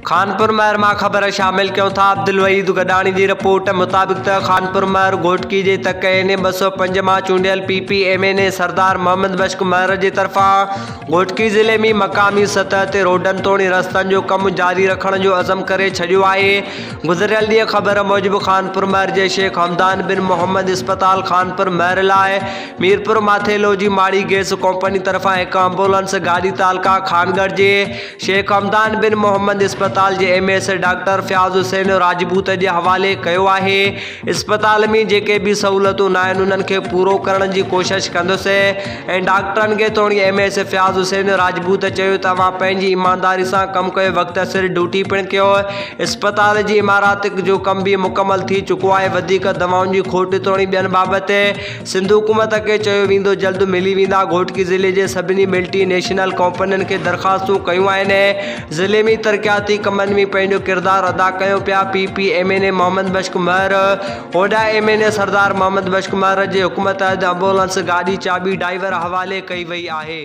خانپور مهر مان خبر شامل ڪيون ٿا عبدالوحيد گڏاڻي جي رپورٽ مطابق ته خانپور مهر گهوٽڪي جي تڪ اين اي 205 مان چونڊيل P P M N A Sardar Muhammad Bakhsh Mahar جي طرفان گهوٽڪي ضلعي ۾ مقامي سطح تي روڊن توڻي رستن جو ڪم جاري رکڻ جو عزم ڪري ڇڏيو آهي. گذريل ڏينهن خبر موجب خانپور مهر جي شيخ حمدان بن محمد اسپتال خانپور مهر لاء ميرپور ماٿيلو جي ماڙي گيس ڪمپني طرفان هڪ ايمبولنس گاڏي تعلقه خانڳڙهه جي شيخ حمدان بن محمد اسپتال جي M S doctor Fayaz Hussain Rajput جي حوالي ڪيو آهي، اسپتال ۾ جيڪي به سهولتون ناهن انهن کي پورو ڪرڻ جي ڪوشش ڪندس ۽ ڊاڪٽرن کي توڻي ايم ايس فياض حسين راجپوت چيو ته اوهان پنهنجي ايمانداري سان ڪم ڪيو وقت سر ڊيوٽي پڻ ڪيو اسپتال جي عمارت جو ڪم به مڪمل ٿي چڪو آهي وڌيڪ دوائن جي کوٽ توڻي ٻين بابت سنڌ حڪومت کي چيو ويندو جلد ملي ويندا، گهوٽڪي ضلعي جي سڀني ملٽي نيشنل ڪمپنين کي درخواستون ڪيون آهن، ضلعي ۾ ترقياتي ڪمن ۾ پنهنجو ڪردار ادا ڪيون پيا، P P M N A Muhammad Bakhsh Mahar هوڏانهن M N A Sardar Muhammad Bakhsh Mahar جي حڪم تحت ايمبولنس گاڏي چاٻي ڊائيور حوالي ڪئي وئي آهي.